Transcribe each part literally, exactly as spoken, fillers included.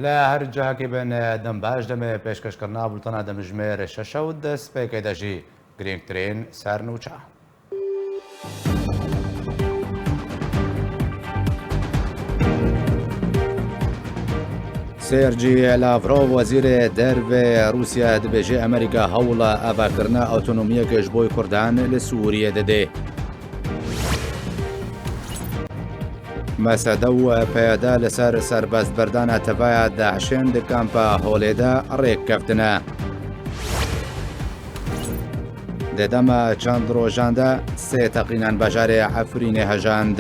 Li her cihekî bin, dem baş, demê pêşkêşkirina bultena demjimêr şeş û destpêkê de jî girîngtirîn sernûçe. Sergî Lavrov, wezîrê dervê Rûsya, dibêje Amerîka hewla avakirina otonomiyeke ji bo Kurdan li Sûriyê dide. MSD û PYD li ser serbestberdana tevaya DAIŞ'ên di kampa Holê de rêk keftine. Di dema çend rojan de sê teqînan bajarê Efrînê hejand.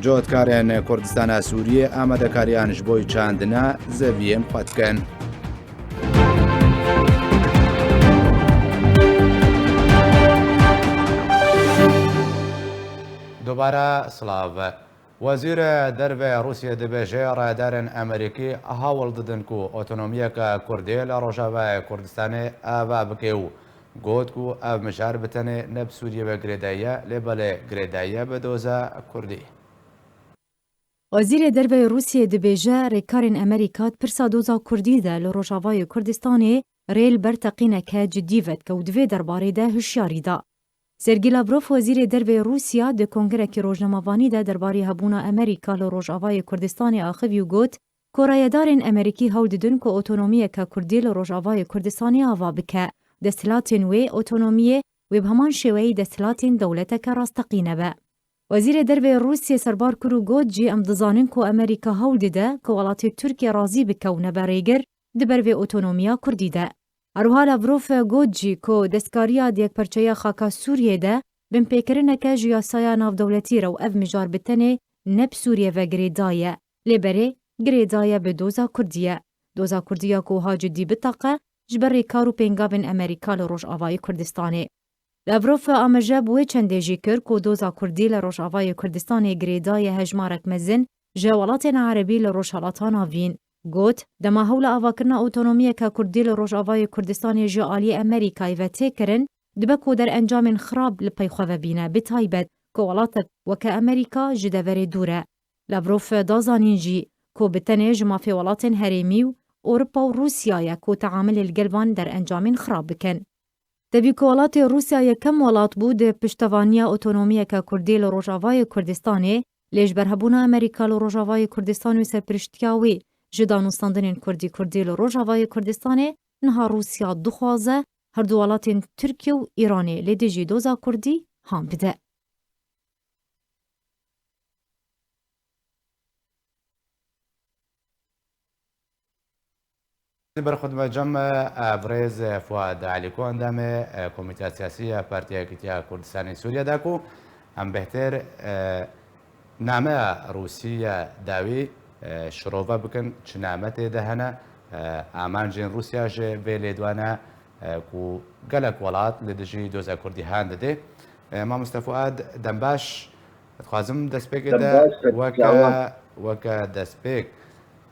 Cotkarên Kurdistana Sûriyê amadekariyan ji bo çandina zeviyên xwe dikin. Dubare silav. Wezîrê Dervê Rûsiyê dibêje, rayedarên Amerîkî hewl didin ku otonomiyeke Kurdî li Rojavayê Kurdistanê ava bike û got ku ev mijar bi tenê ne bi Sûriyê ve girêdayî ye, lê belê girêdayî ye bi doza Kurdî. Wezîrê Derveyê Rûsiyê dibêje, rêkarên Amerîka di pirsa doza Kurdî de li Rojavayê Kurdistanê rê li ber teqîneke cidî vedike û di vê derbarê de hişyarî da. Sergî Lavrov, wezîrê derveyê Rûsya, di kongrekî rojnamevanî de derbarê hebûna Amerîka li Rojavayê Kurdistanê axivî û got ku rayedarên Amerîkî hewl didin ku otonomiyeke Kurdî li Rojavayê Kurdistanê ava bike. Desthilatên wê otonomiyê wê bi heman şêweyî desthilatên dewleteke rasteqîne be. Wezîrê Derveyê Rûsiyê serbar kir û got jî, em dizanin ku Amerîka hewl dide ku welatê Tirkiye razî bike û nebe rêgir di ber vê otonomiya Kurdî de. Her wiha Lavrov got jî ku destkariya di yekparçeya xaka Sûriyê de binpêkirineke ji yasaya navdewletî re û ev mijar bi tenê ne bi Sûriye ve girêdayî ye, lê berê girêdayî ye bi doza Kurdî ye. Doza Kurdî ya ku wiha cidî biteqe ji ber rêkar û pêngavên Amerîka li Rojavayê Kurdistanê. Lavrov amaje bi wê çendê jî kir ku doza Kurdî li Rojavayê Kurdistanê girêdayî ye hejmarek mezin ji welatên Erebî li Rojhilata Navîn. Got, dema hewla avakirina otonomiyeke Kurdî li Rojavayê Kurdistanê ji aliyê Amerîkayê ve tê kirin, dibe ku derencamên xirab li pey xwe ve bîne, bi taybet ku welatek weke Amerîka ji deverê dûr e. Lavrov da zanîn jî ku bi tenê ji mafê welatên herêmî û Ewropa û Rûsya ye ku teamilê li gel van derencamên xirab bikin. Tevî ku welatê Rûsya yekem welat bû di piştevaniya otonomiyeke Kurdî li Rojavayê Kurdistanê, lê ji ber hebûna Amerîka li Rojavayê Kurdistanê û serpiriştiya wê ji danûstandinên Kurdî Kurdî li Rojavayê Kurdistanê, niha Rûsya dixwaze her du welatên Tirkiye û Îranê li dijî doza Kurdî han bide. Berxudmecem, e, birêz Fuad Alîko, endamê, e, Komîteya Siyasî ya Partiya Yekîtiya Kurdistanê Sûriye da ku em bêhtir, e, nameya Rûsî ya dawî, e, şirove bikin, çi name tê de hene, e, amancên Rûsya ji vê lêdwana, e, ku gelek welat li dijî doza Kurdî han didê. E, mamoste Fuad, dem baş. Dixwazim destpêkê de weke, weke destpêk,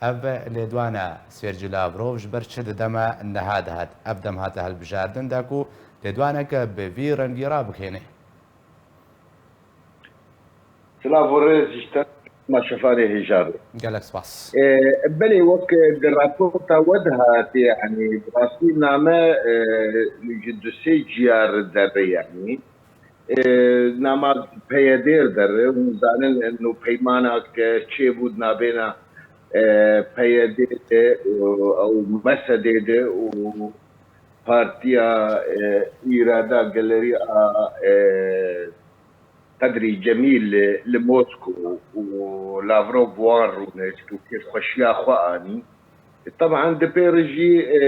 ev lêdwana Sergî Lavrov ji ber çi di dema niha de hat? Ev dem hate hilbijardin da ku lêdwaneke bi vî rengî rabixêne. Silav û rêz ji te, ma şefanê hêja be. Gelek spas. E, belê, wek di raporta we de hatiye, yanî bi rastî name, e, ji du sê ciyar dere, yanî. E, nama P Y D dere, hûn zanin, e, nû peymana ke çêbû di nabêna, e, P Y D de, û, û M S D de û Partiya, e, Îrada Gelerî a, e, Qedrî Cemîl li, li Mosko û Lavrov bi wan rûnişt û kêfxweşiya xwe anî. Teban di pê re jî, e,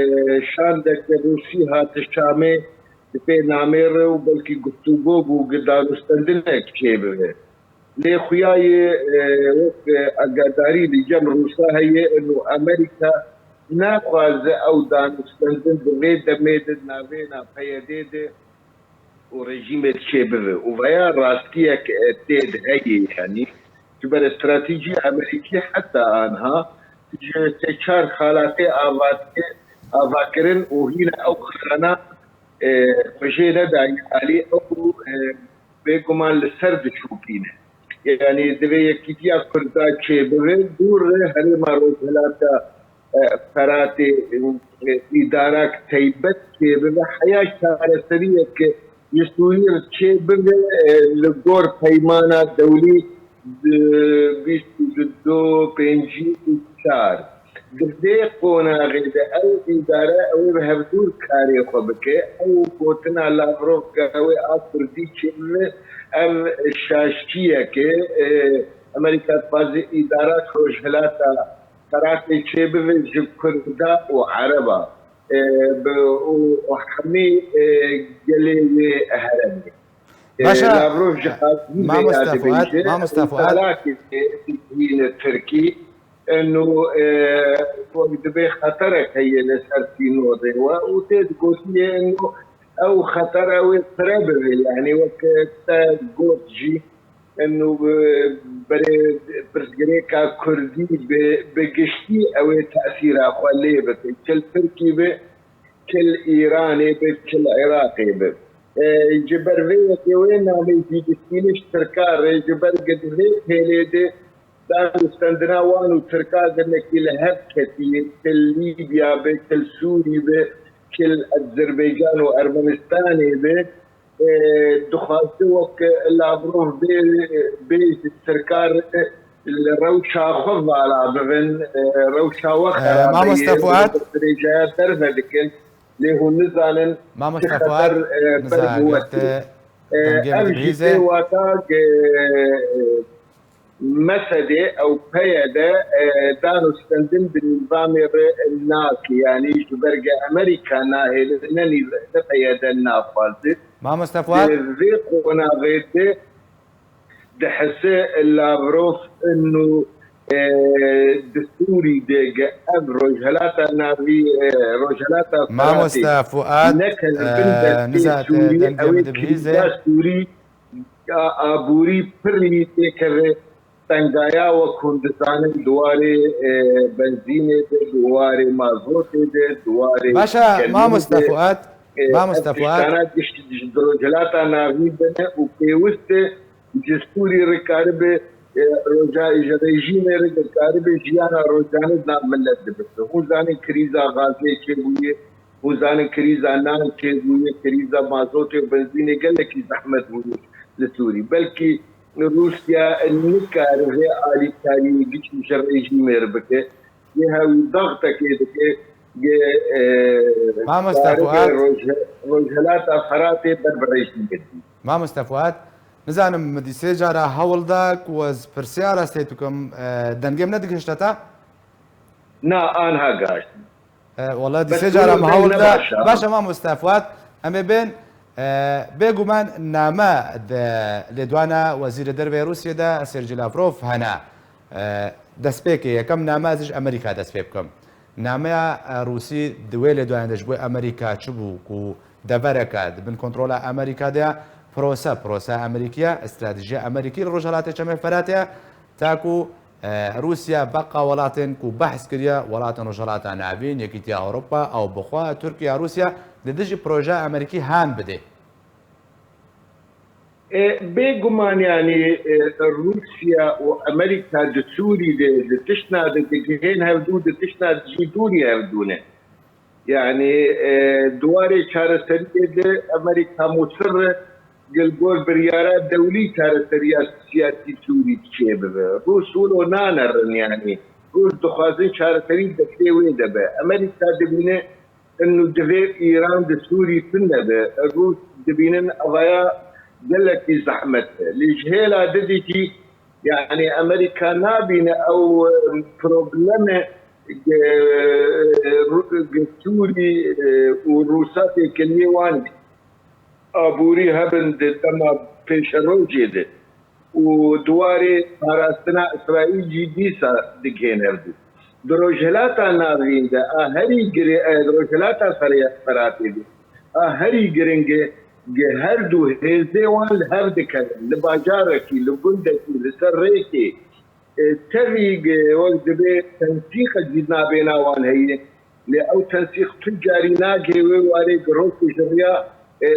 şandeke Rûsî hate Şamê di pê namê re û belkî guftûgo bû ku danûstendinek çêbibe. Lê xuya ye, e, wek, e, agadarî li cem Rûsa heye, ino Amerîka naxwaze ew danûstendin di vê demê de navêna P Y D de û rejîmê diçe bibe. Û veya rastiyek, e, tê de heye, yanî ji ber stratejî Amerîkî heta anha ji sê çar xalatê ava dike, avakirin û hîna ew xalana, e, xwe jê nedayî alî ew, e, bêguman li ser diçûkîne. Yanî divê yekîtiya Kurda çêbibe, dûr herêma Rojhilata, e, Feratê, e, îdarak teybet çêbibe, heya çareseriyeke ji Sûriyê çêbibe, e, li gor peymana dewlî, e, bîst û du, pêncî û çar. Di vê qonaxê de ew îdare ew ê bi hevdûr karê xwe bike. Ew gotina Lavrov ke ew ê a Kurdî çêbibe, ev şaşiyeke, e, Amerîka dixwaze îdara Rojhilata Feratê çêbibe ji Kurda û Ereba, e, bi, û, û hemî, e, gelê wê heremê. E, Baş e, Lavrov ji e, qasî vê mamoste ya Fuat, dibêje, mamoste Fuat. Çalakê dibîne Tirkî, eno, e, wek dibê xeterek heye li ser sînorê we û tê digotiye eno ew xetera wê pire bibe, yanî wek te got jî, eno, e, berê pirsgirêka Kurdî bi, bi giştî ew ê tesîra xwe lê bike, çi li Tirkî be, çi li Îranê be, çi li Iraqê be. E, ji ber vê yekê wê nameyê jî distîne ji Tirka re, ji ber ku di vê pêlê de danûstendina wan û Tirka gelekî li hev ketiye, çi li Lîbya be, çi li Sûrî be, çi li Ezerbaycan û Ermenistanê be. E, dixwaze wek Lavrov bê, bê ji Tirka re li rewşa xwe vala bibin, e, rewşa we E, xerabe ye, mamoste Fuat. Dirêjaya derve dikin, lê hûn nizanin çi Mamoste xeter, Fuat, e, ber niza bi we gerte tê. E, dengê min ev jî dibihîze. Tê wata, e, Mesedê ew peye de, e, danûstendin di nîzamê re nake, yanî ji ber ge Amerîka nahêle, ne nîz-, ne peye de naxwaze. Mamoste Fuat. Di vê qonaxê de dihese Lavrov ino, e, di Sûrî de ge ev Rojhelata Navî, e, Rojhelata Feratê Mamoste Fuat, neke li bin, e, destê niza te Sûrî, dengê ew ê min dibihîze. Krîza Sûrî ya aborî pirî têkeve tengaya, wek hûn dizanin, di warê, e, benzînê de, di warê mazotê de, di warê Baş e, gelmînê mamoste de, Fuat, e, mamoste ev Fuat. Tiştana gişt ji Rojhilata Navîn de ne û pêwist e ji Sûrî re karibe, e, roja-, ji rejîmê re karibe jiyana rojane di nav milet dibise. Hûn zanin krîza gazê çêbûye, hûn zanin krîza nan çêbûye, krîza mazotê û benzînê gelekî zehmet bûye li Sûrî. Belkî Rûsya nikare vê alîkariyê giş ji rejîmê re bike. Yê hewî daxtekê dike, yê, e, Mamoste karike Fuat. Roj-, Rojhelata Feratê ber bi rejîmê dî. Mamoste Fuat, nizanim min dî sê cara hewl da ku ez pirsiyara stê bikim, e, dengê min nedigihişte te? Na, anha gaşt. E, wela dî Bes sê cara min hewl da. Baş e, mamoste Fuat. Em ê bên, e, bêguman name di lêdwana Wezîrê Derve yê Rûsiyê de, Sergî Lavrov, hene. E, destpêkê, yekem name ez ji Amerîka dest pê bikim. Nameya, e, Rûsî di wê lêdwanê de ji bo Amerîka çi bû ku devereke di bin kontrola Amerîka de ye? Prose, prose Amerîkî ye, stratejiya Amerîkî li Rojhelatê Çemê Feratê ye. Ta ku, e, Rûsya beqa welatên ku behs kiriye, welatên Rojhelata Navîn, Yekîtiya Ewropa, ew bi xwe, Tirkiye, Rûsya, li dijî projeya Amerîkî han bidê. E, bêguman, yanî, e, Rûsya û Amerîka di Sûrî de, di tiştna de digihên hevdû, di tiştna de jî dûrî hevdû ne. Yanî, e, di warê çareseriyê de Amerîka musir e, li gor biryara dewlî çareseriya siyasî Sûrî çêbibe. Rûs wilo nanerin, yanî. Rûs dixwazin çareserî destê wê de be. Amerîka dibîne ino divê Îran di Sûrî tune be. Rûs dibînin evaya gelekî zehmet e. Lê ji hêla didî jî, yanî Amerîka nabîne ew, e, probleme, e, Rû-, Sûrî, e, û Rûsa têkiliyê wan aborî hebin di dema pêşerojê de û di warê parastina Îsraîl jî dîsa digihên hevdû. Di Rojhilata Navîn de a herî girê-, e, di Rojhilata Fer-, Feratê de a herî giring e, gi her du hêzê wan li hev dikevin, li bajarekî, li gundekî, li ser rêkê, e, tevî, e, wek dibê tensîqek jî di nabêna wan heye. Lê ew tensîq tu carî nagihê wê warê, girok û ji riya, e,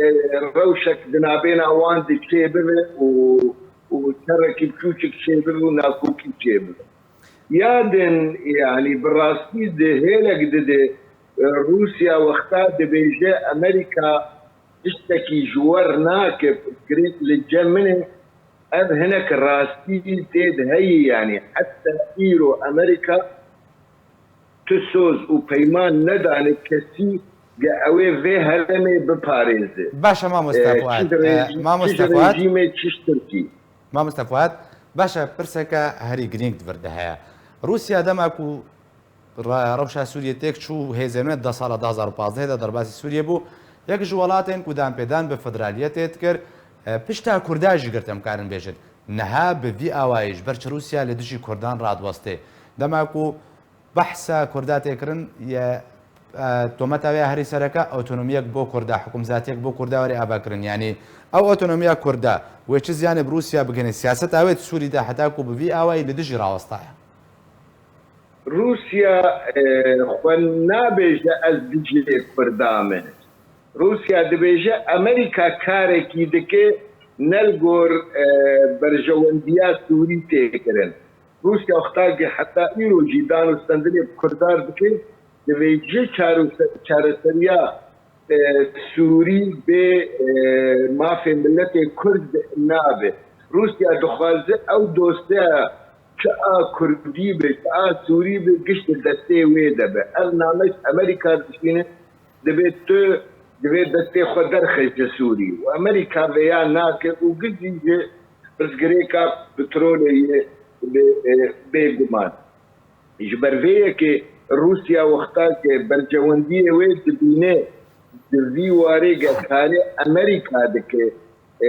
rewşek di nabêna wan de çêbibe û û şerekî biçûçik çêbibe û nakokî çêbibe. Ya din, yanî bi rastî di hêlek dide, e, Rûsya wexta dibêje Amerîka tiştekî ji we re nake, pirsgirêk li cem min e, ev hinek rastî tê de heye, yanî heta îro Amerîka tu soz û peyman nedane kesî ge ew ê vê herêmê biparêze. Baş e, mamoste Fuat. Çi ji rejîmê, çi ji Tirkî. Baş e, mamoste Fuat. Mamoste Fuat. Çi ji rejîmê, çi ji Tirkî. Mamoste Fuat, baş e, pirseke herî girîng di vir de heye. Rûsya dema ku re-, rewşa Sûriyê têk çû, hêzên me deh sala du hazar û pazdeh de derbasî Sûriyê bû. Yek ji welatên ku danpêdan bi federaliyetê dikir, e, pişta Kurda jî girt, em karin bêjin. Niha bi vî awayî ji ber çi Rûsya li dijî Kurdan radiwestê. Dema ku behsa Kurda tê kirin, ye, e, tometa wê ya herî sereke, otonomiyek bo Kurda, hikûmzatiyek bo Kurda were avakirin. Yanî ew otonomiya Kurda wê çi ziyanê bi Rûsya bigihîne? Siyaseta wê di Sûrî de heta ku bi vî awayî li dijî rawestaye. Rûsya, e, xwe nabêje ez dijî Kurda me. Rûsya dibêje Amerîka karekî dike ne li gor, e, berjewendiya Sûrî tê kirin. Rûsya wexta ge heta îro jî dan û stendinê bi Kurdan dike, divê ji çare-, çareseriya, e, Sûrî bê, e, mafê miletê Kurd nabe. Rûsya dixwaze ew dosyeya çi a Kurdî be, çi a Sûrî be, giş di destê wê de be. Ev name ji Amerîka dişîne, divê tu, divê destê xwe derxe ji Sûrî. Û Amerîka vêya nake û gizî ji pirsgirêka petrolê ye, bê, e, bêguman. Ji ber vê yekê Rûsya wexta ke berjewendiyê wê dibîne, di vî warê ge karê Amerîka dike, e,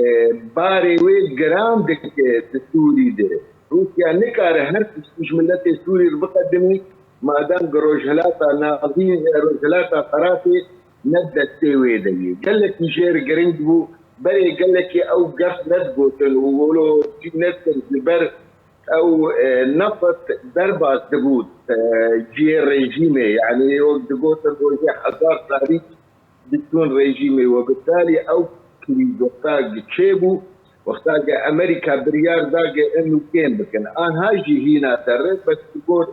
barê wê giran dike di Sûrî de. Rûsya nikare her tiştî ji miletê Sûrî re biqedimî, madem ki Rojhilata Navîn, e, Rojhilata Feratê ne destê wê de ye. Gelekî jê re giring bû, berê gelekî ew gef nedigotin û wilo nedikir ji ber ew, e, nefet derbas dibû, e, cihê rejîmê. Yanî wek digotin rojê hezar tarî diçûn rejîmê. Webitalî ew krîz wexta çêbû, wexta ke Amerîka biryar da ke inu kêm bikin. Anha jî hîna derre, bes ji gor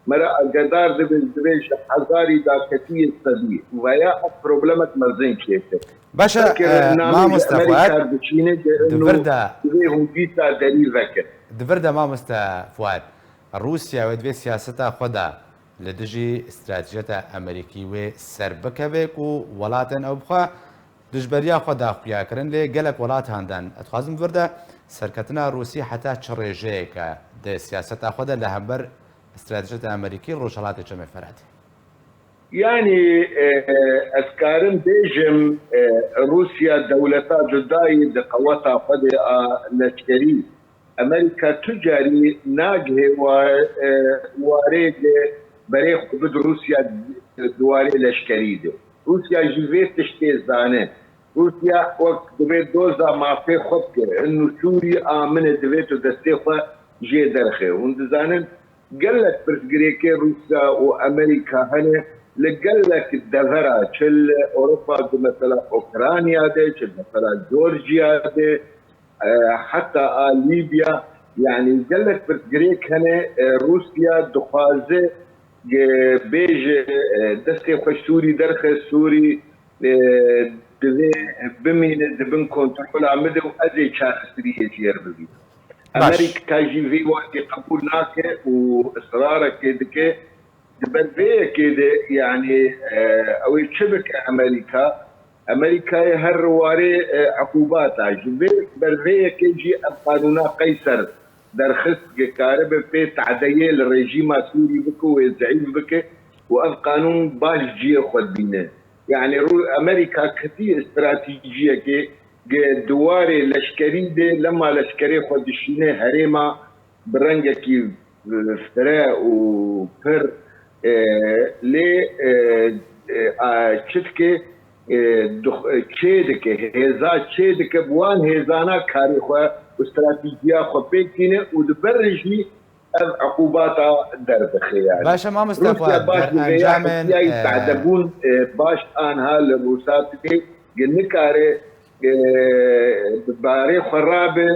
me re agedar dibe, divê ji hezarî daketiye sedî. Veya ev problemek mezin çêtir. Baş e, Belkî e, namê ji mamoste Amerîka Fuat, dişîne ke di inu vir de divê hûn dîsa derî vekin. Di vir de mamoste Fuat, Rûsya wê divê siyaseta xwe de li dijî stratejiyeta Amerîkî wê ser bikeve ku welatên ew bixwe dijberiya xwe daxuya kirin, lê gelek welat handan. Ez dixwazim vir de serketina Rûsî heta çi rêjeyeke di siyaseta xwe de li hember stratejiyeta Amerîkî li Rojhelatê Çemê Feratê. Yanî, e, ez karim bêjim, e, Rûsya dewleta cuda ye di qeweta xwe de a leşkerî. Amerîka tu carî nagihê wa-, e, warê de berê xwe bid Rûsya di warê leşkerî de. Rûsya jî vê tiştê zane. Rûsya wek divê doza mafê xwe bike. Inu Sûrî a min e, divê tu destê xwe jê derxe. Hûn dizanin, gelek pirsgirêkê Rûsya û Amerîka hene li gelek devera, çi li Ewropa, di mesela Ukrayna de, çi mesela Georgia de, e, heta a Lîbya, yanî gelek pirsgirêk hene, e, Rûsya dixwaze, e, bêje, e, destê xwe Sûrî derxe, Sûrî, e, divê bimîne di bin kontrola min de û ez ê çareseriyê jê re bibînim. Baş. Amerîka jî vê wextê qebûl nake û israrekê dike. Di ber vê yekê de, yanî, e, ew ê çi bike Amerîka? Amerîkayê her warê, e, eqûbata. Ji vê ber vê yekê jî ev qanûna Qeyser derxist, ke karibe pê tadeyê li rejîma Sûrî bike û wê zeîf bike û ev qanûn baş cihê xwe dibîne. Yanî Rû-, Amerîka ketî stratejiyekê ge di warê leşkerî de lema leşkerê xwe dişîne herêma bi rengekî, e, fire û pir, e, lê, e, e, a, çi dike, e, dix-, e, çê dike, hêza çê dike, bi wan hêzana karê xwe û stratejiya xwe pêk tîne û li ber jî ev eqûbata derdixe yani. Baş e, mamoste Rûsya Fuat, baş der bi vêya encamên, hesiyayî e, tahdebûn, e, baş anha li Rûsatê ge nikare, e, bi barê xwe rabe,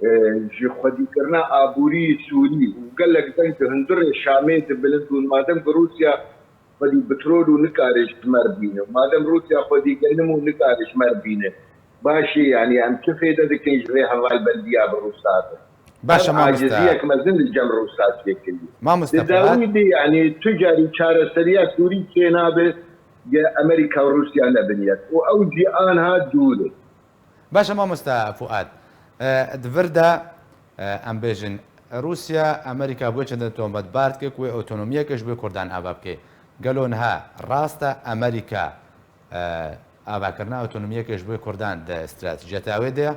e, ji xwedîkirina aborî Sûrî û gelek deng di hundirê Şamê dibilind bûn. Madem ku Rûsya xwedî petrol û nikare ji me re bîne, madem Rûsya xwedî genim û nikare ji me re bîne, başê, yanî em çi fêde dikin ji vê hevalbendiya bi Rûsya de? Baş e, Ev mamoste. Aciziyek mezin li cem Rûsya çêkiriye. Mamoste Di Fuat. Dawî de, yanî tu carî çareseriya Sûrî çênabe, ge Amerîka û Rûsya nebin yek. Û ew jî anha dûr e. Baş e, mamoste Fuat. E, di vir de, e, em bêjin, Rûsya, Amerîka bi wê çendin tohmet bar dike ku wê otonomiyeke ji bo Kurdan ava bike. Gelo niha rast e Amerîka, e, avakirina otonomiyeke ji bo Kurdan di stratejiyeta wê de ye?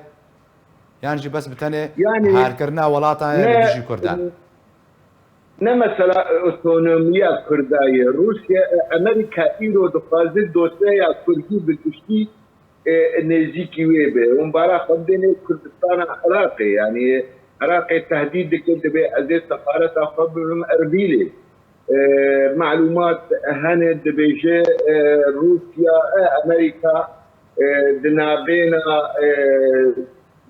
Yan jî bes bi tenê Yanî harkirina welatan ye li ne, dijî Kurdan? Ne mesela otonomiya Kurda ye. Rûsya, e, Amerîka îro dixwaze dosyeya Kurdî bi giştî, e, nêzîkî wê be. Hûn bara xwe bidêne Kurdistana Iraqê. Yanî Iraqê tehdîd dike, dibê ez ê sefareta xwe bibim Erbîlê. E, Malûmat hene dibêje, e, Rûsya, e, Amerîka, e, di navbêna, e,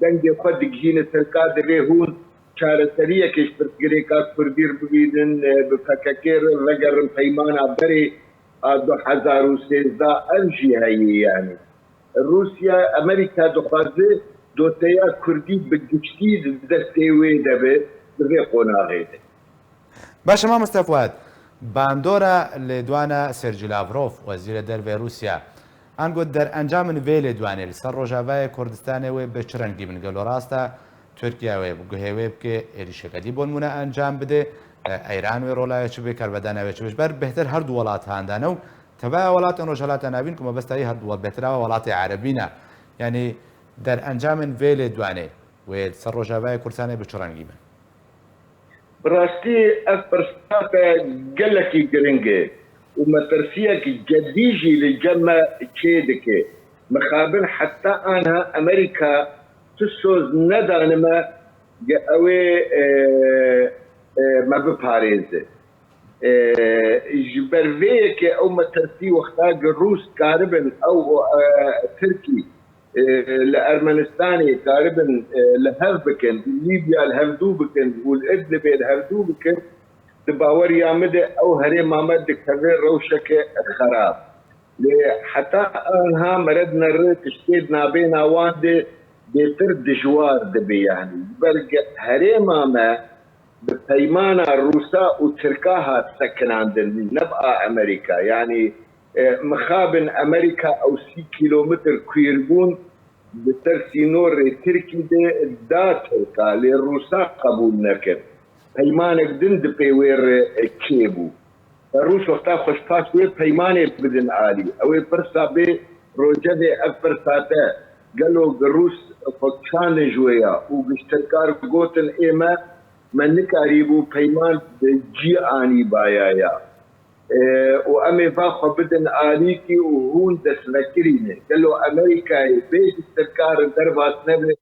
dengê xwe digihîne Tirka, divê hûn çareseriyekê ji pirsgirêka Kurdî re bibînin, e, bi P K K re vegerin peymana berê a du hezar û sêzdeh, ev jî heye yanî. Rûsya, Amerîka dixwaze doseya Kurdî bi giştî di destê wê de be, di vê qonaxê de. Baş e, mamoste Fuat. Bandora lêdwana Sergî Lavrov, wezîrê dervê Rûsya, an got derencamên vê lêdwanê li ser Rojavayê Kurdistanê wê bi çi rengî bin? Gelo rast e Tirkiye wê bi guhê wê bike, êrîşeke dî bo nimûne encam bide, e, Îran wê rola wê çi bê, karvedana wê çi bê? Ji ber bêhtir her du welat handane û tevaya welatên Rojhilata Navîn ku mebesta wî her du wel-, bêhtir ava welatê erebî ne. Yanî derencamên vê lêdwanê wê li ser Rojavayê Kurdistanê bi çi rengî bin? Bi rastî ev pirsate gelekî giring e û metirsiyek cedî jî li cem me çê dike. Mixabin heta anha Amerîka tu soz nedane me ge ew ê, e, e, me biparêze. E, ji ber vê yekê ew metirsî wexta ge Rûs karibin ew, e, Tirkî e, li Ermenistanê karibin, e, li hev bikin, Lîbya li hevdû bikin û li Idlibê li hevdû bikin, di baweriya min de ew herêma me dikeve rewşeke xerab. Lê heta anha mere dinere tiştê di nabêna wan de bêtir dijwar dibe, yanî ji ber ge herêma me bi peymana Rûsa û Tirka hat sekinandin, ne bi a Amerîka. Yanî, e, mixabin Amerîka ew sî kîlometr kuîrbûn li ser sînorê Tirkî de da Tirka, lê Rûsa qebûl nekir. Peymanek din di pê wê re, e, çêbû. Rûs wexta xwe ji paş wê peymanê bidin alî. Ew ê pirsa bê rojevê ev pirsa te, gelo gi Rûs xwe kişandin ji wê ya û gi ji Tirka re gotin ê me, me nikarîbû peyman bi cî anîbaya ya. E, û em ê va xwe bidin alîkî û hûn destvegerî ne. Gelo Amerîkayê bê ji Tirka re derbas nebe?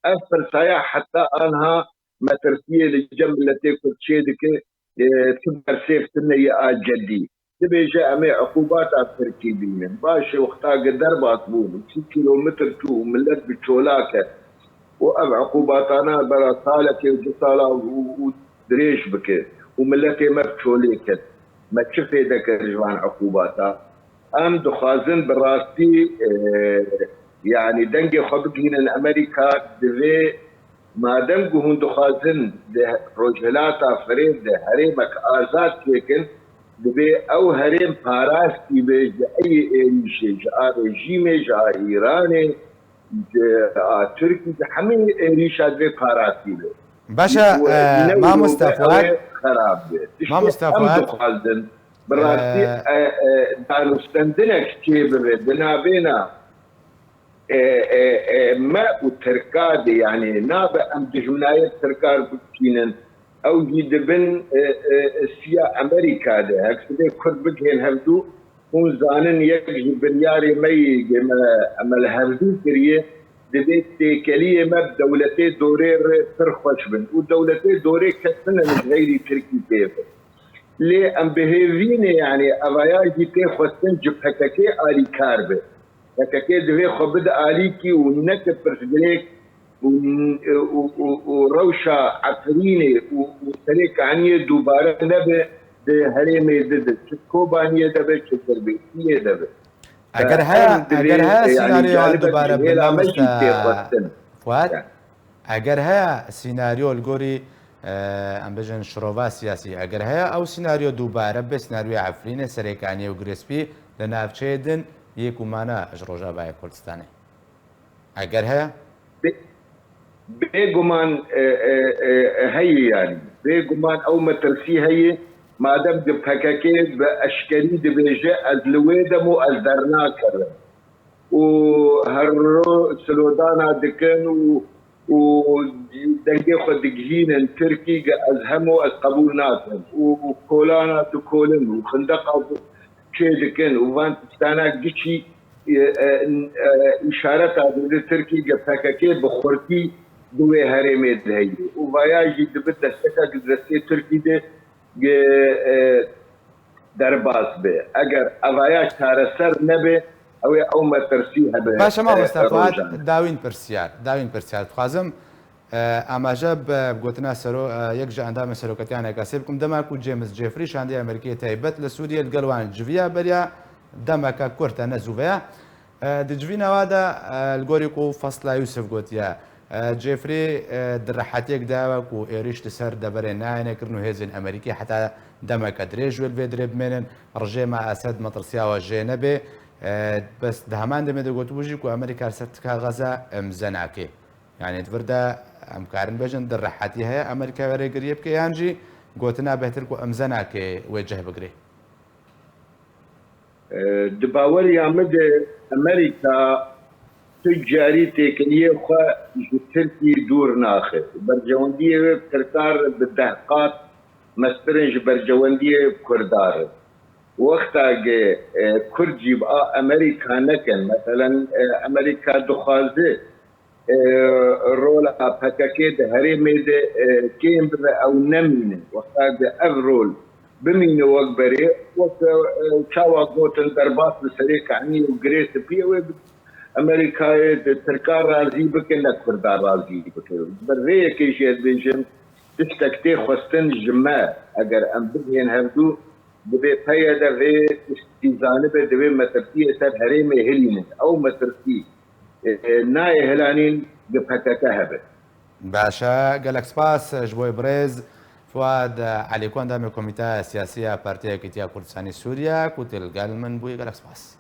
Ev pirsaya heta anha metirsiyê li cem miletê Kurd çê dike, e, tu bersêv tune yê a cedî. Dibêje em ê uqûbata Tirkî bînin. Baş e, wexta ge derbas bûn, sî kîlometr çû û milet bi çola ket û ev uqûbatana bera salekê û du sala û, û dirêj bike û miletê me bi çolê ket. Me çi fêde kir ji van uqûbata? Em dixwazin bi rastî, e, yanî dengê xwe bigihînin Amerîka, divê madem ku hûn dixwazin di Rojhilata Firê de herêmek azad çêkin, divê ew herêm parastî be ji eyê êrîşê, ji a rejîmê, ji a Îranê, ji a Tirkî, ji hemî êrîşa divê parastî be. Baş e, Û, e, e, ne mamoste wilo be, Fuat. Ew ê xerab be. Tiştê Mamoste em Fuat. Dixwazin. Bi rastî, Ee, e, e, danûstendinek çêbibe di navbêna, e, e, e, me û Tirka de, yanî nabe em dijminayê Tirka re bikişînin. Ew jî di bin, e, e, siya Amerîka de. Hek sibê Kurd bigihên hevdû, hûn zanin yek ji biryarê me yê ge me, me li hevdû kiriye, divê têkeliyê me bi dewletê dorê re pir xweş bin. Û dewletê dorê kes tune ji xeyrî Tirkî pê be. Lê em bi hêvî ne, yanî evaya jî tê xwestin ji P K K alîkar be. P K K divê xwe bide alîkî û neke pirsgirêk û, û, û, û rewşa Efrînê û, û Serê Kaniyê dubare nebe di herêmê de, de çi Kobaniyê de be, çi Dirbêsiyê de be. Eger Ve heya, ev divê, eger heya e, yani senaryoya calibe dubare bi hêla me jî mamoste tê xwestin. Fuat, Yani. eger heya senaryo li gorî, e, em bêjin şirova siyasî, eger heya ew senaryo dubare be, senaryoya Efrînê, Serê Kaniyê û Girê Spî li navçeyê din yê ku mane ji Rojavayê Kurdistanê. Eger heye? Bê-, bêguman, e, e, e, e, heye yani. Bêguman ew metirsî heye. Madem di P K K bi eşkerî dibêje, ez li wê dem û ez dernakevim. Û her ro slogana dikin û, û dengê xwe digihînin Tirkî, ge ez hemo ez qebûl nakim. Û, û kolana dikolin û xindeqa çê dikin û van tiştana giçî, e, e, e, îşareta dide Tirkî ge P K K bi xurtî di wê herêmê de heye û vaya jî dibe desteka di destê Tirkî de ge, e, derbas be. Eger evaya çareser nebe, ew ê ew metirsî hebe, Baş e, e, mamoste Fuat, rojan. dawîn pirsiyar, dawîn pirsiyar dixwazim. E, amaje bi gotina sero-, e, yek ji endamên seroketiya N K S bikim, dema ku James Jeffrey şandiya Amerîkiyê taybet li Sûriyê li gel wan civiya beriya demeke kurt e, ne zû ve ye. E, di civîna wa de, e, li gorî ku Fasla Yusuf gotiye, e, Jeffrey, e, di rehetiyek de ye ku êrîş li ser deverê nayêne kirin û hêzên Amerîkî heta demeke dirêj wê li vê dirê bimênin. Rejêma Esed metirsiya we jê nebe. E, bes di heman demê de gotibû jî ku Amerîka li ser tika Xeza imze nake. Yani di vir de em karin bêjin di rehetî heye Amerîka wê rêgiriyê bike, yan jî gotina bêhtir ku imze nake wê cih bigire? E, di baweriya min de Amerîka tu carî têkiliyê xwe ji Tirkî dûr naxe. Berjewendiyê wê bi Tirkan re bi deh qat mestir in ji berjewendiyê Kurdan re. Wexta ge, e, Kurd jî bi a Amerîka nekin, meselen, e, Amerîka dixwaze e, rola P K K di herêmê de, e, kêm bibe, ew nemîne. Wexta di ev rol bimîne wek berê, wek, e, çawa gotin derbas li Serê Kaniyê û Girê Spî, ew ê bi Amerîkayê di Tirka razî bike, ne Kurda razî bike. Ji ber vê yekê jî ez bêjim, tiştek tê xwestin ji me, eger em bigihên hevdû, di vê peye de vê tiştî zanibe, di vê metirsiyê ser herêmê hilînin. Ew metirsî e, nayê hilanîn di P K K hebe. Baş e, gelek spas ji bo birêz Fuad Elîko, endamê Komîteya Siyasî ya Partiya Yekîtiya Kurdistanê Sûriye, ku tu li gel min bûyî, gelek spas.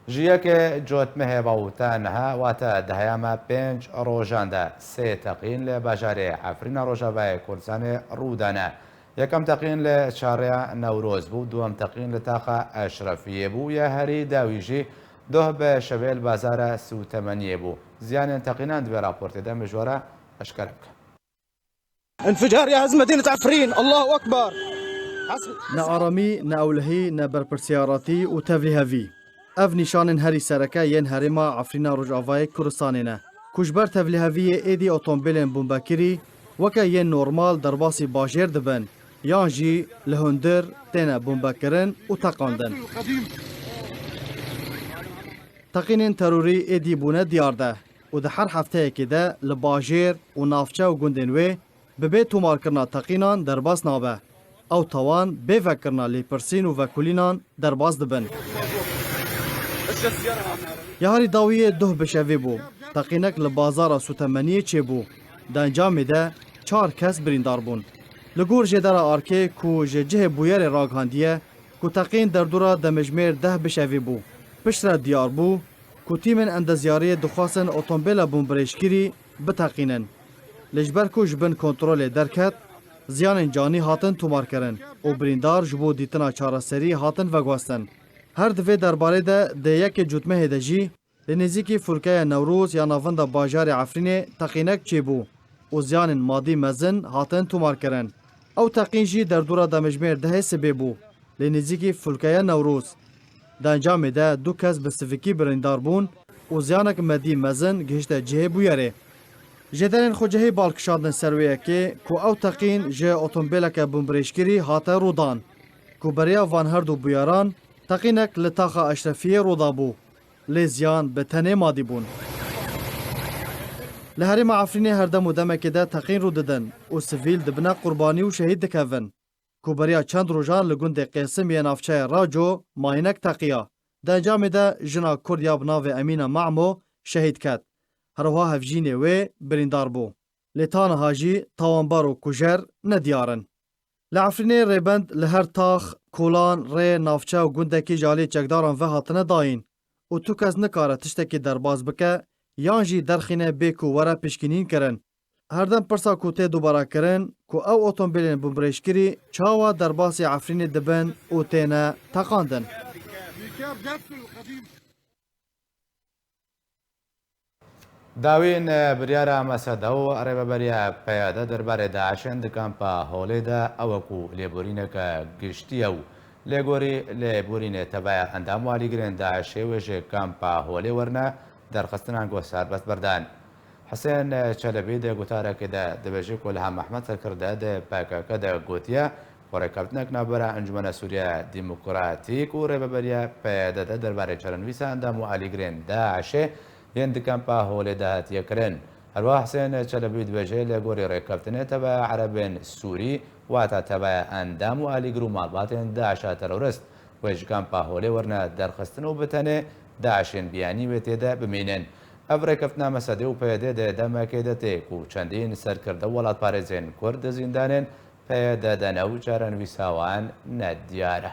Ji yekê Cotmehê bawte niha, wate di heyama pênc rojan de sê teqîn li bajarê Efrîna Rojavayê Kurdistanê rû dane. Yekem teqîn li çarê Newroz bû, duwem teqîn li taxa Eşrefiyê bû, ya herî dawî jî doh bi şevê li bazara Sûtemeniyê bû. Ziyanên teqînan di vê raportê de mijwara eşkere bike. انفجار يا هز مدينة عفرين، الله أكبر. Ne aramî, ne ewlehî, ne berpirsiyaratî û tevlîhevî. Ev nîşanên herî sereke yên herêma Efrîna Rojavayê Kurdistanê ne, ku ji ber tevlîheviyê êdî otombêlên bombekirî weke yên normal derbasî bajêr dibin, yan jî li hundir têne bombekirin û teqandin. Teqînên terorî êdî bûne diyar de û di her hefteyekê de li bajêr û navçe û gundên wê bi bê tomarkirina teqînan derbas nabe. Ew tawan bê vekirina lêpirsîn û vekolînan derbas dibin. Ya herî dawiyê doh bi şevê bû. Teqînek li bazara Sûtemeniyê çêbû. Di encamê de çar kes birîndar bûn. Li gor jêdera arkê ku ji cihê bûyerê ragihandiye ku teqîn derdora demijmêr deh bi şevê bû. Piştre diyar bû ku tîmên endezyariyê dixwastin otombêla bombirêjkirî biteqînin. Lê ji ber ku ji bin kontrolê derket, ziyanên canî hatin tomarkirin û birîndar ji bo dîtina çareserî hatin veguhestin. Her di vê derbarê de di yekê Cotmehê de jî li nêzîkî Fulkeya Newroz ya navenda bajarê Efrînê teqînek çêbû û ziyanên madî mezin hatin tomarkirin. Ew teqîn jî derdora demijmêr dehê sibê bû, li nêzîkî Fulkeya Newroz. Di encamê de du kes bi sivikî birîndar bûn û ziyanek medî mezin gihişte cihê bûyerê. Jêderên xwecihî bal kişandin ser wê yekê ku ew teqîn ji otombêleke bombirêjkirî hate rûdan, ku beriya van her du bûyeran teqînek li taxa Eşrefiyê rûdabû, lê ziyan bi tenê madî bûn. Li herêma Efrînê her dem û demekê de teqîn rû didin û sivîl dibine qurbanî û şehîd dikevin, ku beriya çend rojan li gundê Qêsim yê navçeyê Raco mayînek teqiya. Di encamê de jina Kurd ya bi navê Emîna Mamo şehîd ket. Herwiha hevjînê wê birîndar bû. Lê ta niha jî tawanbar û kujer nediyar in. Li Efrînê rêbend li her tax, kolan, rê, navçe û gundekî ji alî çekdaran ve hatine dayîn û tu kes nikare tiştekî derbas bike yan jî derxîne bê ku were pişkînîn kirin. Herdem pirsa ku tê dubara kirin, ku ew otomobîlên bimrêjkirî çawa derbasî Efrînê dibin û têne teqandin? Dawîn, e, biryara Mesede û rêveberiya P Y D derbarê DAIŞ'ên di kampa Holê de ew e ku lêborîneke giştî ye û lê gorî lêborînê teveya endam û alîgirên DAIŞ'ê wê ji kampa Holê werine derxistin ango serbest berdan. Hisên Çelebî di gotarekê de dibêje ku Ilham Ehmed serkirde di P K K de gotiye, Xwe rêkeftinek navbera Encûmena Sûriya Demokratîk û Rêveberiya P Y D de derbarê çarenivîsa endam û alîgirên DAIŞ'ê yên di kampa Holê de hatiye kirin. Herwiha Hisên Çelebî dibêje, lê gorî rêkeftinê teveya Erebên Sûrî, wata teveya endam û alîgir û malbatên DAIŞ'a terorist, wê ji kampa Holê werine derxistin û bi tenê DAIŞ'ên biyanî wê tê de bimînin. Ev rêkeftina Mesedê û P Y D di demekê de tê ku çendîn serkirde û welatparêzên Kurd di zîndanên P Y D de ne û çarenivîsa wan nediyar e.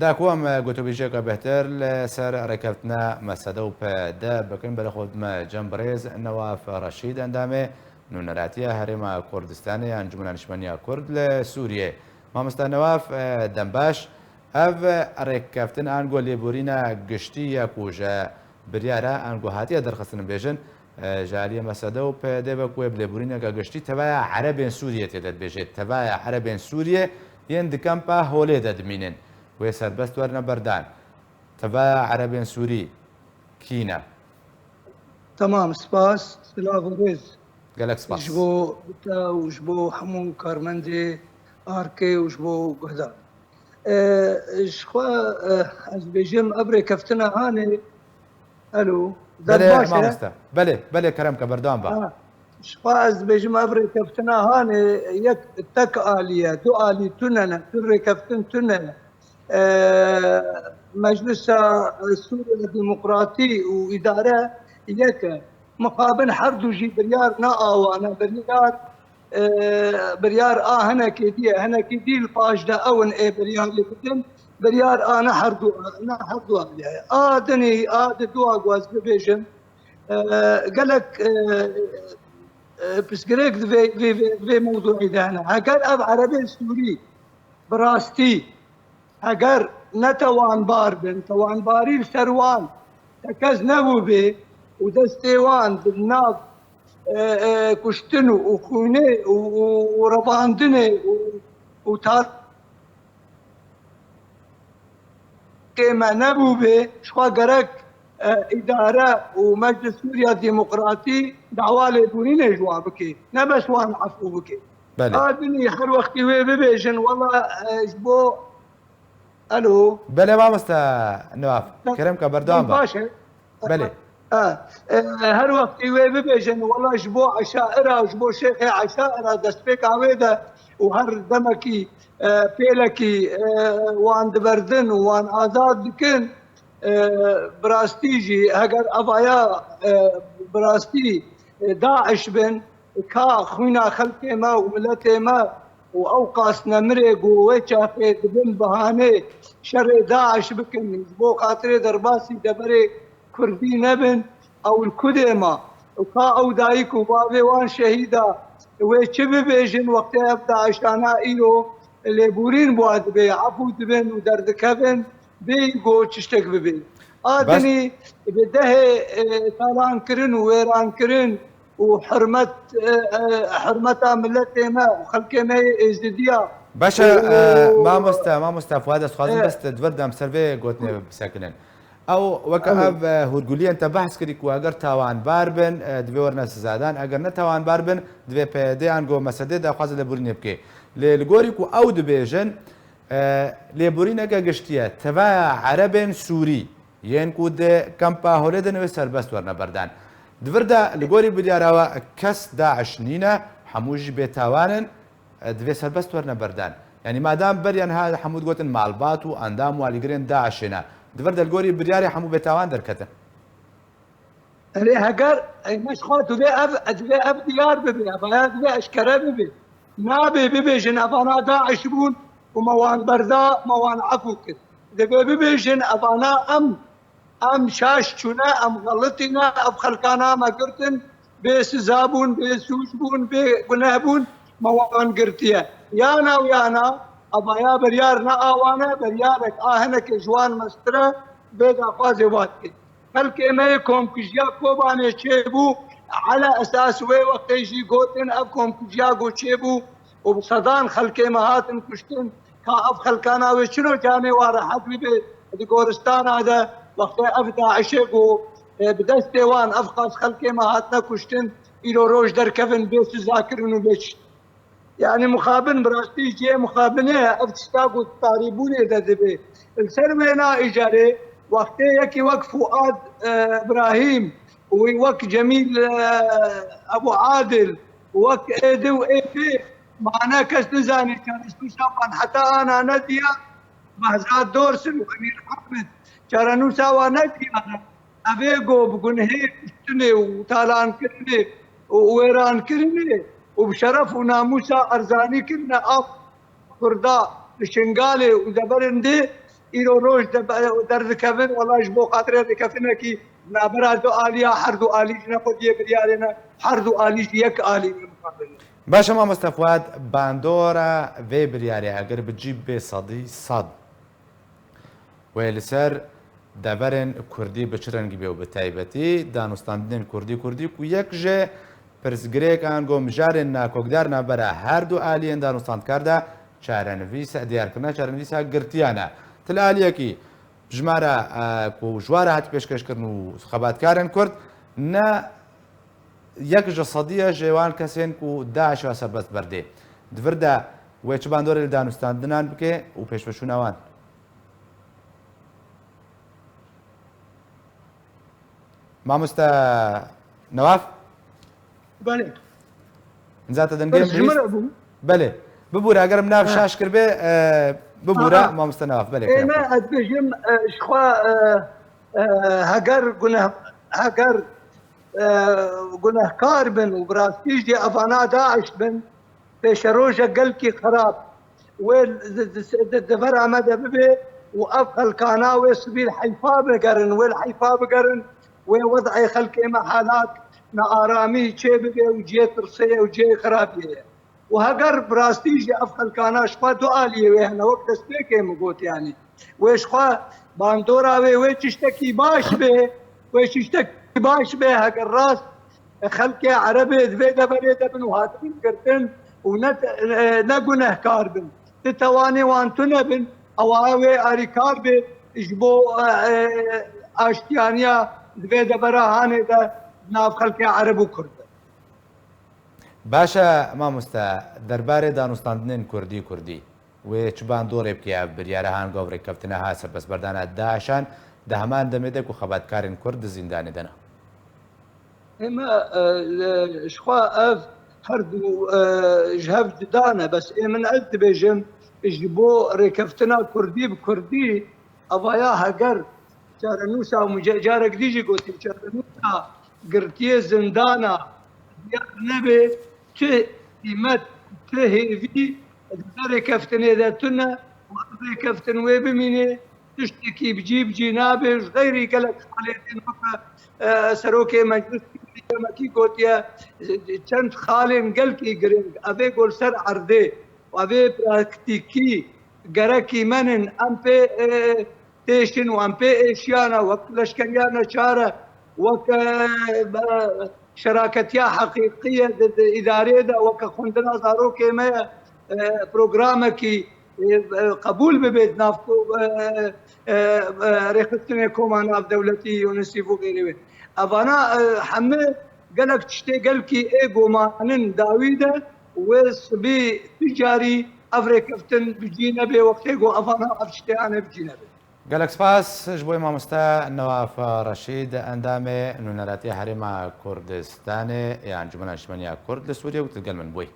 Da ku em gotûbêjiyeke bêhtir li ser rêkeftina Mesede û P Y D bikin, belê xwe dime cem birêz Newaf Reşîd, endamê Nûneratiya Herêma Kurdistanê ya Encûmena Niştmaniya Kurd li Sûriyê. Mamosta Newaf, e, dem baş. Ev rêkkeftin ango lêborîna giştî ye ku ji biryara ango hatiye derxistin bêjin, e, ji aliyê Mesede û P Y D ve ku wê bi lêborîneke giştî teveya Erebên Sûriyê tê de dibêje. Teveya Erebên Sûriyê yên di kampa Holê de dimînin. Wê serbest werine berdan. Teveya Erebên Sûrî kî ne? Temam, spas. Silav û rêz. Gelek spas. Ji bo te û ji bo hemû karmendê Arkê û ji bo guhdan. E, ji xwe, e, ez dibêjim ev rêkeftina hanê. Alo, deng Belê, baş e? Mamoste. Belê, belê, kerem ke, berdewam be. Ha, ji xwe ez dibêjim ev rêkeftina hanê yek tek alî ye, du alî tune ne, tu rêkeftin tune ne. E, Meclisa Sûriya Demokratî û îdare yek e. Mixabin her du jî biryar ne awa ne, biryar, e, biryar a hinekê dî ye, hinekî dî li paş de ew in ê biryarê bidin. Biryar a ne her du, ne her du alî ye. A dinî, a di dua ku ez bibêjim, e, gelek, e, e, pirsgirêk di vê, vê, vê, vê mewduî de hene. Heger ev Erebên Sûrî bi rastî, heger ne tewanbar bin, tewanbarî li ser wan tekez nebûbê û destê wan di nav, e, e, kuştin û xwînê û, û, û revandinê û, û tar-, kê me nebûbê, ji xwe gerek, e, îdare û Meclis Sûriya Demokratî dawa lêborînê ji wan bike. Ne bes wan efû bike. Belê. A dinî her wextî wê bibêjin, wela, e, ji bo, alo? Belê, mamoste Newaf. Kerem ke, berdewam be. Baş e. Belê. Ha, e, her wextî wê bibêjin, wela ji bo eşaira, ji bo şêxê eşaira destpêka wê de û her demekî, e, pêlekî, e, wan diberdin û wan azad dikin, e, bi rastî jî heger evaya, e, bi rastî, e, DAIŞ bin, ka xwîna xelkê me û miletê me û ew qas nemirê ku wê çaxê dibin bihanê şerê DAIŞ bikin, ji bo xatirê derbasî deverê Kurdî nebin, ew li ku dê ma? Û ka ew dayik û bavê wan şehîda, wê çi bibêjin wextê ev DAIŞana îro lêborîn bi wan dibe, efû dibin û derdikevin, bêyî ku tiştek bibe. A dinî bi dehê, e, talankirin û wêrankirin û hurmet, e, e, hurmeta miletê me û xelkê me yê Êzidiya. Baş e, û, e, û, mamoste, mamoste Fuad, ez dixwazim e, bes di vir de em ser vê gotinê bisekinin. Ew weke ev, e, hûrguliyên te behs kirî ku eger tawanbar bin, e, divê werine sizadan, eger ne tawanbar bin, divê P Y D ango Mesedê daxwaza lêborînê bike. Lê li gorî ku ew dibêjin, E, lêborîneke giştî ye. Tevaya Erebên Sûrî yên ku di kampa Holê de ne wê serbest werne berdan. Di vir de li gorî biryara we kes DAIŞ nîne, hemû jî bêtawan in, e, divê serbest werne berdan. Yanî madam beriya niha hemû digotin malbat û endam û alîgirên DAIŞê ne. Di vir de li gorî biryarê hemû bêtawan derketin. Erê, heger, ey, me ji xwe divê ev, divê ev diyar bibe, evaya divê eşkere bibe. Nabê bibêjin evana DAIŞ bûn û me wan berda, me wan efû kir. Divê bibêjin evana em, em şaş çûne, em xelitîne, ev xelkana me girtin, bê siza bûn, bê sûc bûn, bê guneh bûn, me wan girtiye. Yana û yana, evaya biryar ne awane, biryarek a hinekê ji wan mestir e, vê daxwazê wan dike. Xelkê me yê komkujiya Kobanê çêbû, ala esas wê wextê jî gotin ev komkujiya ku çêbû û bi sedan xelkê me hatin kuştin, ka ev xelkana wê çiro canê wan rehet bibe di goristana de, wextê ev DAIŞê ku, e, bi destê wan ev qas xelkê me hatine kuştin, îro roj derkevin bê sizakirin û bê çi. Yanî mixabin, bi rastî cihê mixabinê ye. Ev tişta ku tarîbûnê de dibe. Li ser wêna îcarê wextê yekî wek Fuad, e, Ibrahîm û wek Cemîl, e, Ebu Adil, wek ê di û ê pê mane kes nizanî çaresnûsa wan heta ana nediya. Behzat Dorsin û Emîr Ahmed çarenûsa wan nediyar e. Ev ê ku bi gunhê kuştinê û talankirinê û wêrankirinê û bi şeref û namûsa erzanî kirine av Kurda li Şingalê û deverin dê îro roj de, derdikevin, wela ji bo xatirê rêkefinekî navbera du aliya, her du alî ji ne xwediyê biryarê ne, her du alî ji yek alî ne mixabin. Baş e mamoste Fuad, bandora vê biryarê eger bi cî bê sedî sed, wê li ser deverên kurdî bi çi rengî bê û bi taybetî danûstandinên kurdî kurdî ku yek ji pirsgirêkan ku mijarên nakokdar navbera her du aliyên danûstandkar de çarenivîsa, diyarkirina çarenivîsa girtiyan e. Ti li aliyekî jimara, e, ku ji wan re hat pêşkêşkirin û xebatkarên kurd ne yek ji sedî ye ji wan kesên ku DAIŞ ve serbest berdê. Di vir de wê çi bandorê li danûstandinan bike û pêşveçûna wan? Mamoste Newaf? Belê. Zaten dengê Pirs ji min bihîst. Re bû. Belê. Bibûre, eger min nav Ha. şaş kiribê, e, bibûre, Aha. Mamoste Newaf. Belê, Ê, kerem. Ne, ez bêjim, e, ji xwe, e, e, heger guneh-, heger, e, gunehkar bin û bi rastî jî evana DAIŞ bin, pêşerojek gelkî xerab. Wê di, di, di, di devera me de bibe û ev xelkana wê sibî li heyfa bigerin, wê li heyfa bigerin, wê wed'ê xelkê me halat nearamî çê bibe û cihê tirsê ye û cihê xerabiyê ye. Û heger bi rastî jî ev xelkana ji xwe du aliyê wê hene, wek destpêkê min got, yanî wê ji xwe bandora wê, wê tiştekî baş be, wê tiştekî baş be, heger rast xelkê Erebê di vê deverê de bin û hatibin girtin û ne, ne gunehkar bin. Ti tewanê wan tune bin, ewa wê arîkar be ji bo, e, e, aştiyaniya di vê devera hanê de nav xelkê Ereb û Kurd de. Baş e, mamoste, derbarê danûstandinên kurdî kurdî, wê çi bandorê bike ev biryare han gov rêkeftina ha serbestberdana DAIŞan di heman demê de ku xebatkarên kurd di zîndanê de ne? Ê me, e, e, ji xwe ev her du, e, ji hev cuda ne, bes ê min ez dibêjim, ji bo rêkeftina kurdî bi kurdî, evaya heger çarenûsa, min ca-, carek dî jî gotî, çarenûsa girtiyê zindana diyar nebe, tu qîmet, tu hêvî di vê rêkeftinê de tune û ev rêkeftin wê bimîne, tiştekî bi cî bi cî nabe, ji xeyrî gelek xalê tên weke, e, serokê meclisê yemekî gotiye, çend xalên gelkî giring, ev ê ku li ser erdê û ev ê praktîkî gerekî men in, em pê, e, têşin û em pê êşiyane, wek leşkeriya neçar e, wek, e, be-, şeraketiya heqîqî ye di, di îdareyê de, weke xwendina zarokê me ye, e, programekî, e, e, qebûl bibe di nav ko-, e, e, e, rêxistinê koma navdewletî UNICEF û xêrê wê. Evana, e, heme gelek tiştê gelkî ê gomanin dawî de wê sibî tu carî Ev rêkeftin bi cî nebe, wextê ku evana ev tiştê hene bi cî nebe. Gelek spas ji bo mamoste Newaf Reşîd, endamê Nûneratiya Herêma Kurdistanê ya Encûmena Niştimaniya Kurd li Sûriyê û tu digel min bûyî.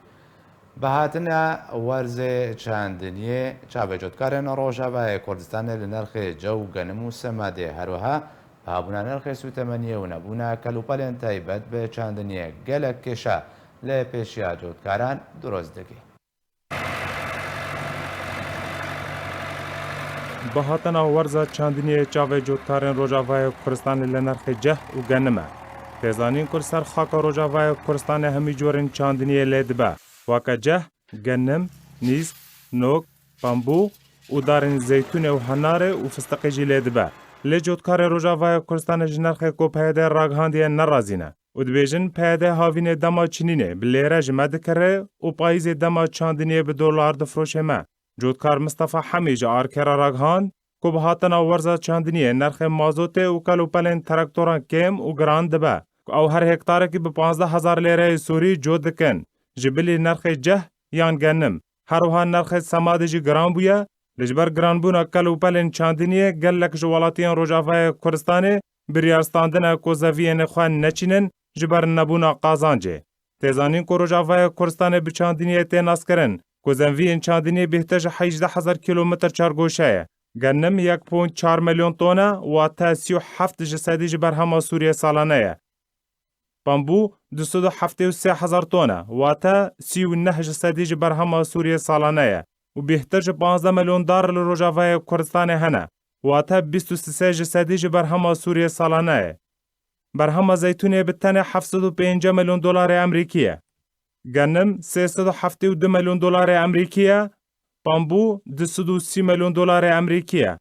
Bi hatina werzê çandiniyê, çavê cotkarên Rojavayê Kurdistanê li nirxê cew, genim û semadê, her wiha bihabûna nirxê sûtemeniyê û nebûna kelûpelên taybet bi çandiniyê gelek kêşa li pêşiya cotkaran dirust dike. Bi hatina werza çandiniyê çavê cotkarên Rojavayê Kurdistanê li nirxê ceh û genim e. Tê zanîn ku li ser xaka Rojavayê Kurdistanê hemî corên çandiniyê lê dibe. Weke ceh, genim, nîsk, nok, pembû û darên zeytûnê û henarê û fistiqê jî lê dibe. Lê cotkarê Rojavayê Kurdistanê ji nirxê ku P Y D ragihandiye nerazî ne û dibêjin P Y D havînê dema çinînê bi lêre ji me dikire û payîzê dema çandiniyê bi dolar difroşê me. Cotkar Mistefa Hemî ji Arke re ragihand ku bi hatina werza çandiniyê nirxê mazotê û kelûpelên traktoran kêm û giran dibe, ku ew her hektarekî bi panzdeh hezar lêreyê Sûrî cot dikin, ji bilî nirxê ceh yan genim. Her wiha nirxê semadê jî giran bûye. Li ji ber giranbûna kelûpelên çandiniyê gelek ji welatiyên Rojavayê Kurdistanê biryar standine ku zeviyên xwe neçînin ji ber nebûna qazancê. Tê zanîn ku Rojavayê Kurdistanê bi çandiniyê tê naskirin, ku zeviyên çandiniyê bêhtir ji hejdeh hezar kîlometr çargoşe ye. Genim yek ponc çar milyon ton e, wate sî û heft ji sedî ji berhema Sûriyê salane ye. Pembû du sed û heftê û sê hezar ton e, wate sî û neh ji sedî ji berhema Sûriyê salane ye û bêhtir ji panzdeh milyon dar li Rojavayê Kurdistanê hene, wate bîst û sê ji sedî ji berhema Sûriyê salane ye. Berhema zeytûnê bi tenê heft sed û pêncî milyon dolarê Amerîkî ye. Genim sê sed û heftê û du milyon dolarê Amerîkî ye, pambû du sed û sî milyon dolarê Amerîkî ye.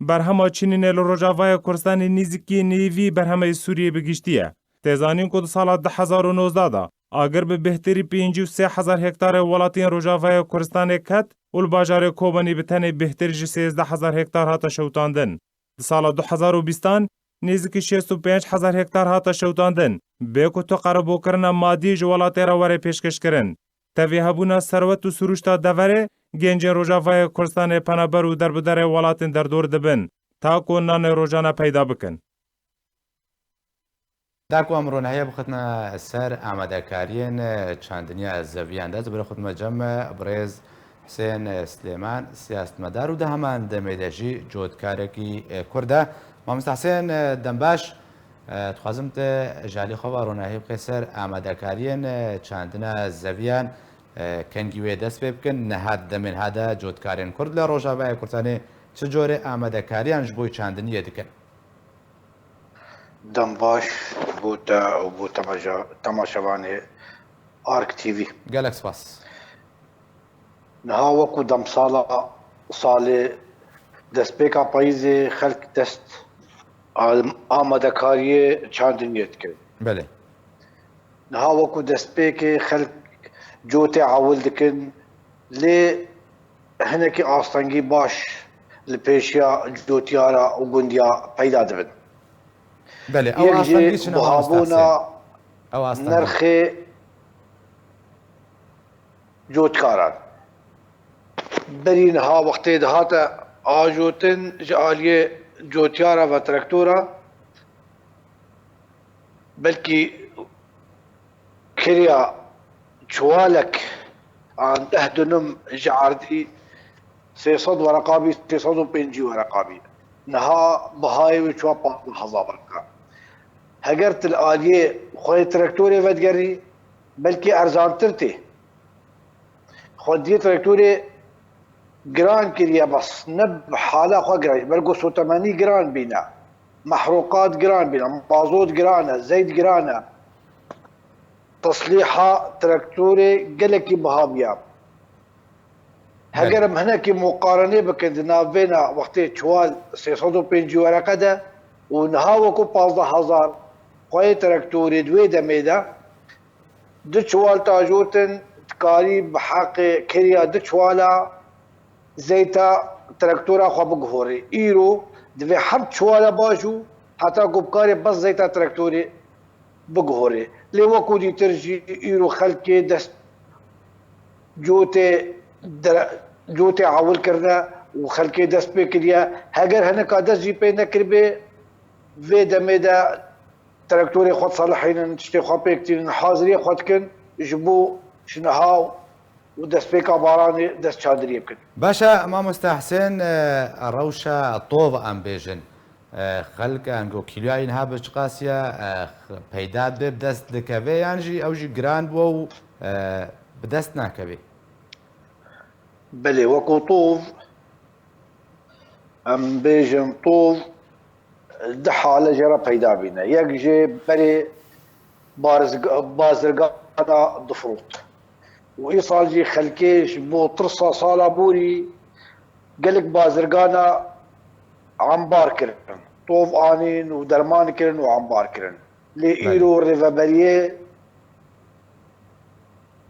Berhema çinînê li Rojavayê Kurdistanê nîzikî nîvî berhemê Sûriyê bi giştî ye. Tê zanîn ku di sala du hezar û nozdeh de agir bi bêhtirî pêncî û sê hezar hektarê welatiyên Rojavayê Kurdistanê ket û li bajarê Kobanî bi tenê bêhtir ji sêzdeh hezar hektar hate şewitandin. Di sala du hezar û bîstan nêzîkî şêst û pênc hezar hektar hate şewitandin, bê ku tu qerebokirina madî ji welatê re were pêşkêşkirin. Tevî hebûna serwet û sirûşta deverê, gencên Rojavayê Kurdistanê penaber û derbiderê welatên derdor dibin, ta ku nanê rojane peyda bikin. Da ku em ronahiyê bixitine ser amadekariyên çandiniya zeviyan de, ez bi xwe dime cem birêz Husên Silêman, siyasetmedar û di heman demê de jî cotkarekî Kurd e. Mamoste Husên, dem baş. Dixwazim te ji alî xwe ve ronahî bixê ser amadekariyên çandina zeviyan, kengî wê dest pê bikin. Niha di demên ha de cotkarên Kurd li Rojavayê Kurdistanê çi corê amadekariyan ji bo çandiniyê dikin? Dem baş bo te û bo temaşa-, temaşevanê Ark T V. Gelek spas. Niha wekû demsala salê, destpêka payîzê xelk dest am-, amadekariyê çandiniyê dikin. Belê. Niha wekû destpêkê xelk cotê ewil dikin, lê hinekî astengî baş li pêşiya cotiyara û gundiya peyda dibin. Belê, ew Yek jî astengî çi ne, mamoste buhabûna Husên? Ew astengî. Nirxê cotkaran. Berî niha wextê dihate ajotin ji aliyê cotiyara ve traktora, belkî kiriya çuwalek an deh dunum ji erdî sê sed wereqa bî, sê sed û pêncî wereqa bî. Niha bihayê wê çuwa panzdeh hezar wereqa. Heger tu li aliyê xwedî traktorê vedigerî, belkî erzantir tê. Xwediyê traktorê giran kiriye, bes ne bi hala xwe giran. Ji ber ku sotemenî giran bîne, mehruqat giran bîne, mazot giran e, zeyt giran e. Teslîha traktorê gelekî biha bûye. Heger Belê. em hinekî muqarenê bikin di nav vêna wextê çuwal sê sed û pêncî wereqe de û niha wekû pazdeh hezar xweyê traktorê di wê demê de, du çuwal tajotin dikarî bi heqê kiriya du çuwala zeyta traktora xwe biguhorê. Îro divê heft çuwala baş û heta ku bikarê bes zeyta traktorê biguhorê. Lê wekû dîtir jî îro xelkê dest cotê dere-, cotê ewil kirine û xelkê dest pê kiriye. Heger hinika dest jî pê nekiribê, vê demê de traktorê xwe diselihînin, tiştê xwe pêk tînin, haziriyê xwe dikin ji bo ji niha û destpêka baranê dest çandiriyê bikin. Baş e, mamoste Husên, e, rewşa tov em bêjin, e, xelk ango kîloya wî niha bi çiqas e, e, peyda dibe, bi dest dikeve yan jî ew jî giran bû û, e, bi dest nakeve? Belê, wekû tov, em bêjin tov, di hale jê re peyda bîne. Yek jê berê barizg-, bazirgana difrot. Û îsal jî xelkê ji bo tirsa sala borî gelek bazirgana embar kirin. Tov anîn û derman kirin û embar kirin. Lê Belê. îro rêveberiyê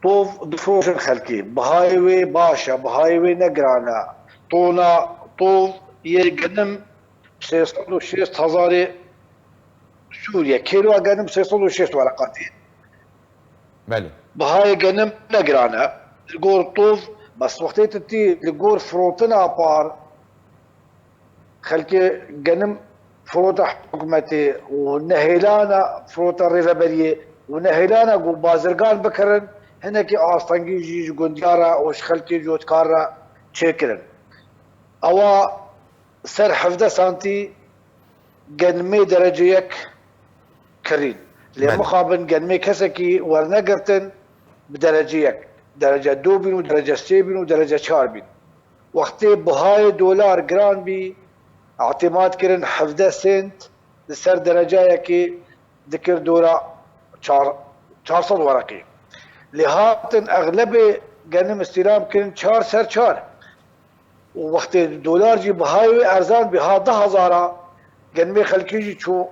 tov difroşin xelkê. Bihayê wê baş e, bihayê wê ne giran e. Tona tov yê genim sê sed û şêst hezarê Sûriye. Kêloya genim sê sed û şêst wereqa tê. Belê. Bihayê genim ne giran e. Li gor tov, bes wextê tu tî li gor firotina par, xelkê genim firota hikûmetê û nehêlana firota rêveberiyê û nehêlana ku bazirgan bikirin, hinekî astengî jî ji gundiya re û ji xelkê cotkar re çêkirin. Ewa ser hevdeh santî genimê derece yek kirîn. Lê Belê. mixabin genimê kesekî wernegirtin bi derece yek, derece du bîn û derece sê bîn û derece çar bîn. Wextê bihayê dolar giran bî, îtimat kirin hevdeh sent li ser derecayekê dikir dora çar, çar sed wereqê. Lê hatin exlebê genim îstîlam kirin çar ser çar. Û wextê dolar jî bihayê wê erzan bî, ha du hezara, genimê xelkê jî çû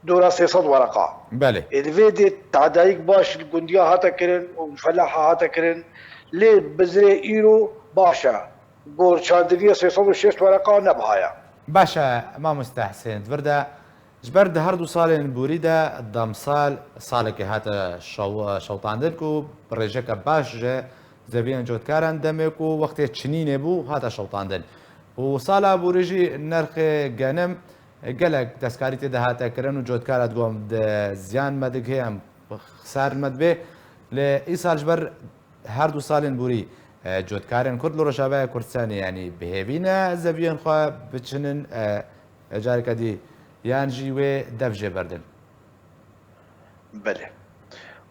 dora sê sed wereqa. Belê. Ê, li vê dê tadayîk baş li gundiya hate kirin û felaha hate kirin. Lê bizirê îro baş e. Gor çandiniyê sê sed û şêst wereqa ne biha ye. Baş e, mamoste Husên, di vir de ji ber di her du salên borî de demsal salekê hate şew-, şewitandin ku bi rêjeke baş ji zeviyên cotkaran demê ku wextê çinînê bû hate şewitandin. Û sala borî jî nirxê genim gelek destkarî tê de hate kirin û cotkara digot em di ziyan me digihê em xisar me dibê. Lê îsal ji ber her du salên borî, e, cotkarên Kurd li Rojavaya Kurdistanê, yanî bi hêvî ne zeviyên xwe biçinin, e, e, careke dî, yan jî wê dev jê berdin? Belê.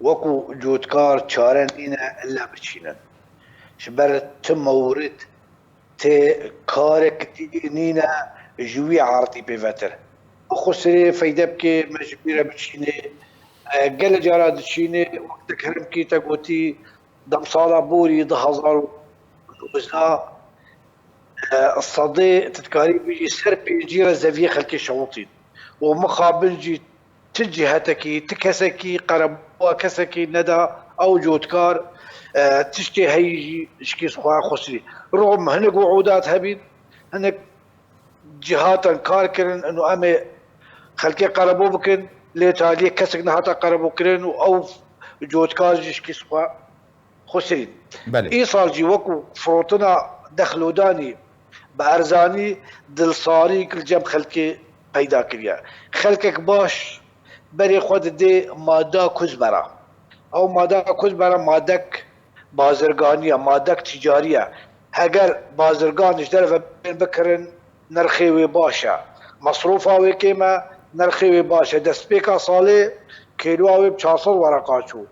Wekû cotkar çare nîne illa biçînin. Ji ber ti mewrid tê karek dî nîne ji wî erdî pêvetir. Xusirê feyde bike me ji bîr re biçînê. E, gelek cara diçînê, wek te kerem kî te gotî, demsala borî du hezar û nozdeh, e, sedê tu dikarî bêjî ser pêncî re zeviyê xelkê şewitîn. Û mixabin jî ti cihetekî, ti kesekî, qerebûya kesekî neda ew cotkar, e, tiştê heyî jî şikî xwe xusirî. Rûm hinek wûûdat hebîn, hinek cihatan kar kirin, û em ê xelkê qerebû bikin, lê taliyê kesek nehata qerebûkirin û ew cotkar jî şikî xwe xusirîn. Belê. Îsal jî wekû firotina dexlodanî bi erzanî dilsarîk li cem xelkê peyda kiriye. Xelkek baş berê xwe didê mada kuzbera. Ew mada kuzbera madek bazirganî ye, madek tîcarî ye. Heger bazirgan ji derve bên bikirin, nirxê wê baş e. Mesrûfa wê kêm e, nirxê wê baş e. Destpêka salê kêloya wê bi çar sed wereqa çû.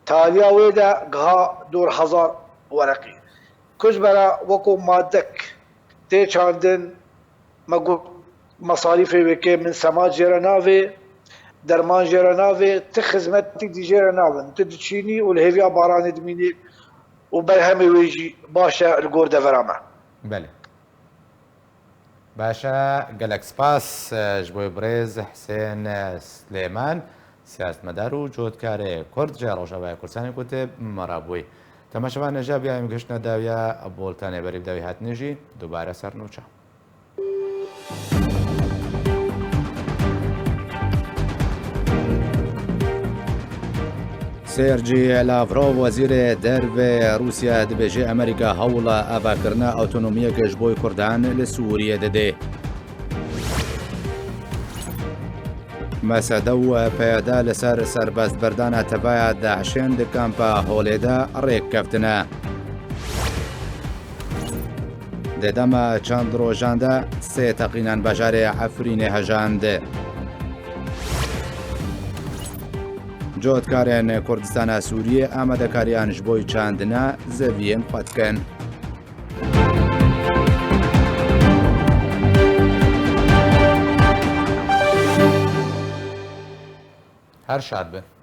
Taliya wê de giha dor hezar wereqî. Kuzbera wekû madek tê çandin, me got, mesarîfê wê kêm in, semac jê re navê, derman jê re navê, ti xizmetîk dî jê re navin. Tu diçînî û li hêviya baranê dimînî û berhemê wê jî baş e li gor devera me. Belê. Baş e, gelek spas, e, ji bo birêz Husên, e, Silêman, siyasetmedar û cotkarê Kurd ji Rojavaya Kurdistanê ku tê me re bûyî. Temaşevan, hêja bûyî em gihiştine dawiya boltanê, berî bi dawî hatinê jî dubare ser nûçe. Sergî Lavrov, wezîrê derve Rûsya, dibêje Amerîka hewla avakirina awtonomiyeke ji bo Kurdan li Sûriyê dide. Mesede û PYD li ser serbestberdana tevaya DAIŞ'ên di kampa Holê de rêk keftine. Di dema çend rojan de sê teqînan bajarê Efrînê hejand. Cotkarên Kurdistana Sûriyê amadekariyan ji bo çandina zeviyên xwe dikin. Her şad bin.